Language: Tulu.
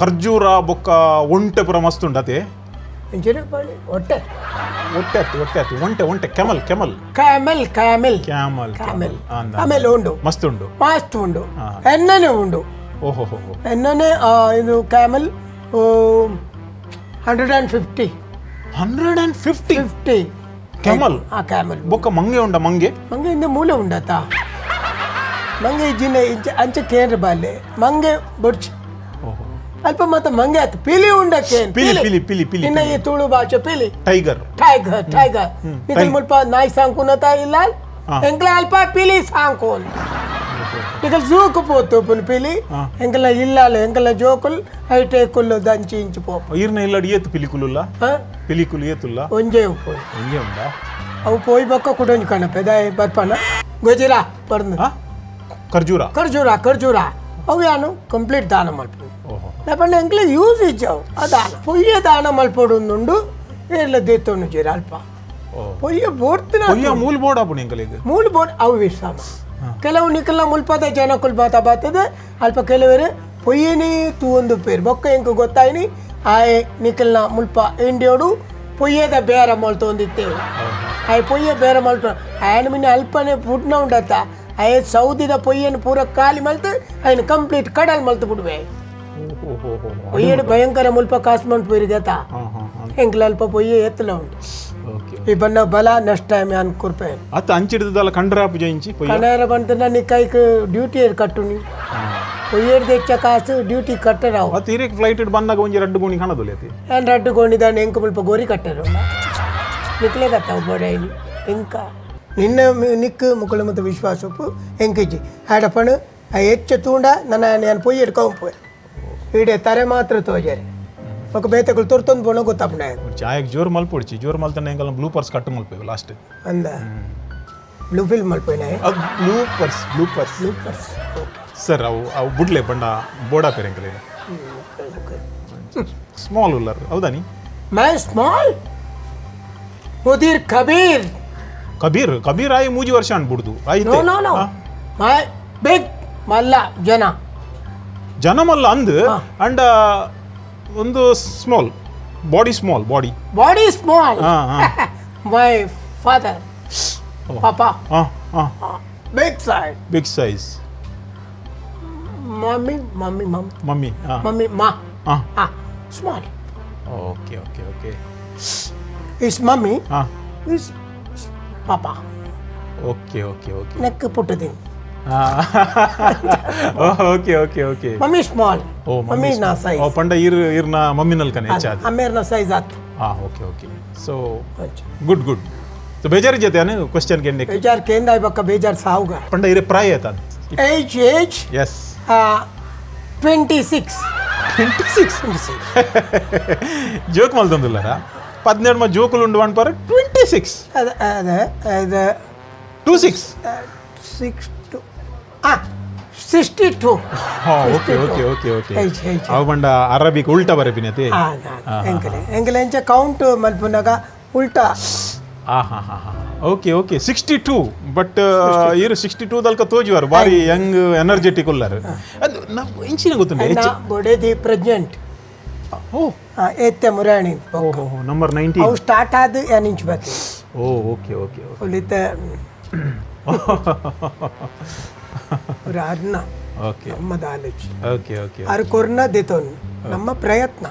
ಖರ್ಜೂರ ಬೊಕ್ಕ ಒಂಟೆ ಪೂರ ಮಸ್ತ್ ಉಂಡು ಅತೆ. ಇಂಚಿನ ಬಳ್ಳಿ ಒಟ್ಟೆ. ಒಟ್ಟೆ ಅತ್ತು, ಒಟ್ಟೆ ಅತ್ತು, ಒಂಟೆ ಒಂಟೆ, camel camel. Camel camel. Camel. Camel camel ಉಂಡು. ಮಸ್ತ್ ಉಂಡು. ಮಸ್ತ್ ಉಂಡು, ಎಣ್ಣೆನೆ ಉಂಡು. ಓಹೋ ಹೋ ಹೋ. ಎಣ್ಣೆನೆ ಇದು camel 150. 150? 50. Camel? ಆ ಕ್ಯಾಮಲ್. ಬೊಕ್ಕ ಮಂಗೆ ಉಂಡ, ಮಂಗೆ? ಮಂಗೆ ಇಂದ ಮೂಲೆ ಉಂಡತ. ಮಂಗೆ ಇಜ್ಜಿನ ಇಂಚ ಅಂಚ ಕೇಂದ್ರ ಬಾಲ್ಯ ಮಂಗೆ ಬೊಡ್ಚಿ. ಓಹೋ. ಅಲ್ಪ ಮತ್ತೆ ಮಂಗೆ ಆತು, ಪಿಲಿ ಉಂಡ ಕೇನ್. ಪಿಲಿ, ಪಿಲಿ, ಪಿಲಿ, ಪಿಲಿ. ನಿನ್ನ ಈ ತುಳು ಭಾಷೆ ಪಿಲಿ. Tiger. Tiger tiger. ನಿಕಲ್ ಮುಲ್ಪ ನಾಯಿ ಸಾಂಕುನತ ಇಲ್ಲ. ಹಾ. ಎಂಕ್ಲ ಅಲ್ಪ ಪಿಲಿ ಸಾಂಕುನ್. ನಿಕಲ್ ಝೂಕ್ ಪೋತು ಪುನ್ ಪಿಲಿ. ಎಂಕಲ ಇಲ್ಲಾಲ ಎಂಕಲ ಜೋಕುಲ್ ಹೈಟೆಕ್ ಕುಲ್ಲು ದಂಚಿ ಇಂಚು ಪೋಪ. ಈರ್ನ ಇಲ್ಲಡ್ ಏತು ಪಿಲಿಕುಲುಲ್ಲ? ಹಾ? ಪಿಲಿಕುಲು ಏತುಲ್ಲ? ಒಂಜೇ ಉಪ್ಪು. ಒಂಜೇ ಉಂಡಾ? ಅವು ಪೋಯಿ ಬೊಕ್ಕ ಕುಡೊಂಜಿ ಕಣಪೆ ದಾಯೆ ಬರ್ಪನ ಗೊಜಿರಾ ಪರ್ದು. ಆ? ಖರ್ಜೂರ. ಖರ್ಜೂರ ಖರ್ಜೂರ ಅವು ಯಾನು ಕಂಪ್ಲೀಟ್ ದಾನ ಮಲ್ಪುನು. ಓಹೋ. ಪಂಡ ಎಂಕ್ಲೆ ಯೂಸ್ ಇಜ್ಜವು ಆ ದಾನ ಪೊಯ್ಯೆ ದಾನ ಮಲ್ಪೊಡುಂದುಂಡು ಏರ್ಲ ದೇತೊಂಡು ಜೀರ ಅಲ್ಪ. ಓ. ಪೊಯ್ಯೆ ಬೋಡ್ತಿನ. ಪೊಯ್ಯ ಮೂಲ್ ಬೋರ್ಡ್ ಆಪುಣಿ ಎಂಕಲೆಗ್. ಮೂಲು ಬೋರ್ಡ್ ಅವು ವಿಶ್ರಾಮ ಕೆಲವು ನಿಕಲ್ನ ಮುಲ್ಪದ ಜನಕುಲ್ ಬಾತ ಬಾತದೆ ಅಲ್ಪ ಕೆಲವರು ಪೊಯ್ಯನೇ ತೂವೊಂದು ಪೇರು ಬೊಕ್ಕ ಎಂಕ್ ಗೊತ್ತಾಯ್ನಿ ಆಯೆ ನಿಕಲ್ನ ಮುಲ್ಪ ಇಂಡಿಯೋಡು ಪೊಯ್ಯದ ಬೇರ ಮಲ್ತೊಂದಿತ್ತೇವೆ. ಆಯೆ ಪೊಯ್ಯ ಬೇರೆ ಮಲ್ತು ಆಯನ ಮಿನ್ನ ಅಲ್ಪನೆ ಪುಟ್ನ ಉಂಡತ್ತ ಆಯೆ ಸೌದಿದ ಪೊಯ್ಯನ ಪೂರ ಖಾಲಿ ಮಲ್ತು ಆಯ್ನ ಕಂಪ್ಲೀಟ್ ಕಡಲ್ ಮಲ್ತು ಬಿಡುವೆ. ಓಹೋ ಹೋ ಹೋ. ಪೊಯ್ಯಡು ಭಯಂಕರ ಮುಲ್ಪ ಕಾಸು ಮಲ್ಪು ಗತ. ಹಾ ಹಾ ಹಾ. ಎಂಕ್ಲ ಅಲ್ಪ ಪೊಯ್ಯೆ ಎತ್ತಲ ಉಂಟು. ಓಕೆ. ಈ ಬಣ್ಣ ಬಲ ನೆಕ್ಸ್ಟ್ ಟೈಮ್ ಯಾನ್ ಕೊರ್ಪೆ. ಅತ್ತ ಅಂಚಿಡ್ದಲ್ಲ ಕಂಡ್ರಾಪು ಜయింಚಿ ಪೊಯ್ಯ. ಕಣ್ಣಾರ ಬಂತಂಡ ನೀ ಕೈಕ್ ಡ್ಯೂಟಿ ಏರ್ ಕಟ್ಟುನಿ, ಪೊಯ್ಯೇರ್ తెచ్చ ಕಾಸು ಡ್ಯೂಟಿ ಕಟ್ಟರಾವು. ಅತ್ತ ಹಿರೇಕ್ ಫ್ಲೈಟ್ ಬಂದಾಗ ಒಂಜಿ ರಡ್ಡು ಗೋಣಿ ಕಾಣೋದಿಲ್ಲ ಅತಿ. ಏನ್ ರಡ್ಡು ಕೊಂಡಿದ್ದಾನೆ ಎಂಕ ಮುಲ್ಪ ಗೋರಿ ಕಟ್ಟರು ನಿಕ್ಲೆ ಕತ್ತಾವು ಬೋಡೈಲಿ ಎಂಕ ನಿನ್ನ ನಿಕ್ಕು ಮುಕ್ಕಳು ಮತ್ತು ವಿಶ್ವಾಸ ಉಪ್ಪು ಎಂಕಿಜಿ ಆಡಪಣು ಆ ಹೆಚ್ಚ ತೂಂಡ ನನ್ನ ನಾನು ಪೊಯ್ಯೇರು ಕೌಂಪು ಈಡೆ ತರೆ ಮಾತ್ರ ತೋಜಾರೆ ఒక ಬೇತకులు ತುರ್ತೊಂದು ಪೋಣ ಗೊತ್ತಾಪುಂಡ. ಚಾಯಕ್ ಜೋರ್ ಮಲ್ಪೊಡ್ಚಿ, ಜೋರ್ ಮಲ್ತಂಡ ಎಂಕಲ್ನ blue purse cut ಮಲ್ಪೇವು last. ಅಂದ ಬ್ಲೂ ಫಿಲ್ಮ್ ಮಲ್ಪೋಯಿನ. ಅದು blue purse, blue purse. Blue purse, okay. Sir, ಅವು ಅವು ಬುಡ್ಲೆ ಬಂಡ ಬೋಡಾ ಪೇರ್ ಎಂಕಲೆ. ಸ್ಮಾಲ್ ಉಲ್ಲರ್ ಹೌದಾ ನೀ? ಮೈ ಸ್ಮಾಲ್ ಮುದೀರ್ ಕಬೀರ್. ಕಬೀರ್ ಕಬೀರ್ ಆಯಿ ಮೂಜಿ ವರ್ಷ ಅನ್ಬಿಡ್ದು ಆಯ್ತು. No no no, my big ಮಲ್ಲ ಜನ. ಜನಮಲ್ಲ ಅಂದ್ ಅಂಡ ಒಂದು small body, small body. Body small. Ha ha. My father papa ಹಾ ಹಾ. Big size. Big size. Mummy mummy mummy. Mummy ಹಾ. ಮಮ್ಮಿ ಮಾ. ಹಾ. ಹಾ small. Okay okay okay. Is mummy. ಹಾ. Is papa. Okay okay okay. Neck ಪುಟ್ಟದಿನ್. Okay okay okay. Mummy small. ಓ. ಮಮ್ಮಿ ನಾ ಸೈಜ್. ಓ ಪಂಡ ಇರ್ ಇರ್ನ ಮಮ್ಮಿನಲ್ ಕನೆ ಹೆಚ್ಚಾದ. ಅಮ್ಮೇರ್ನ ಸೈಜ್ ಆತ್. ಹಾ okay okay. So good good. So ಬೇಜಾರು ಜೊತೆ ಅನು ಕ್ವಶನ್ ಕೆಂಡೆ. ಬೇಜಾರ್ ಕೇಂದ್ರ ಬಕ್ಕ ಬೇಜಾರ್ ಸಾವುಗ. ಪಂಡ ಇರೆ ಪ್ರಾಯ ಆಯ್ತಾದ? Age age? S. 26. 26? 26. Joke ಮಲ್ತೊಂದುಲ್ಲಾರ? 17 ಮ ಜೋಕುಲು ಉಂಡು ಪರ 26? ಅದ ಅದ ಅದ. 26. 6 2 62. ಹಾ okay okay okay okay. Age age. ಅವು ಪಂಡ ಅರಬಿಕ್ ಉಲ್ಟಾ ಬರಪಿನತೆ. ಎಂಕಲೆ ಎಂಕಲೆ ಎಂಚ ಕೌಂಟ್ ಮಲ್ಪುನಾಗ ಉಲ್ಟಾ. ಆ ಹಾ ಹಾ ಹಾ, ಓಕೆ ಓಕೆ. 62 ಬಟ್ ಇರು 62 ದಲ್ಕ ತೋಜುವಾರು ಬಾರಿ ಯಂಗ್ ಎನರ್ಜೆಟಿಕ್ ಉಲ್ಲಾರು. ಅದು ನಾವು ಇಂಚಿನ ಗೊತ್ತುಂಟು ಹೆಚ್ಚು. ಬೊಡೆದಿ ಪ್ರೆಗ್ನೆಂಟ್. ಓ. ಏತ್ತೆ ಮುರಾಣಿ. ಓಹೋ, ನಂಬರ್ 19. ಅವು ಸ್ಟಾರ್ಟ್ ಆದ ಏನ್ ಇಂಚ್ ಬತ್ತಿ. ಓ okay okay okay. ಉಳಿತ ஒரு ಅರ್ಣ. ಓಕೆ. ನಮ್ಮದ ಆಲೋಚನೆ. Okay okay. ಅರು ಕೊರ್ನ ದೇತೋನ್ ನಮ್ಮ ಪ್ರಯತ್ನ.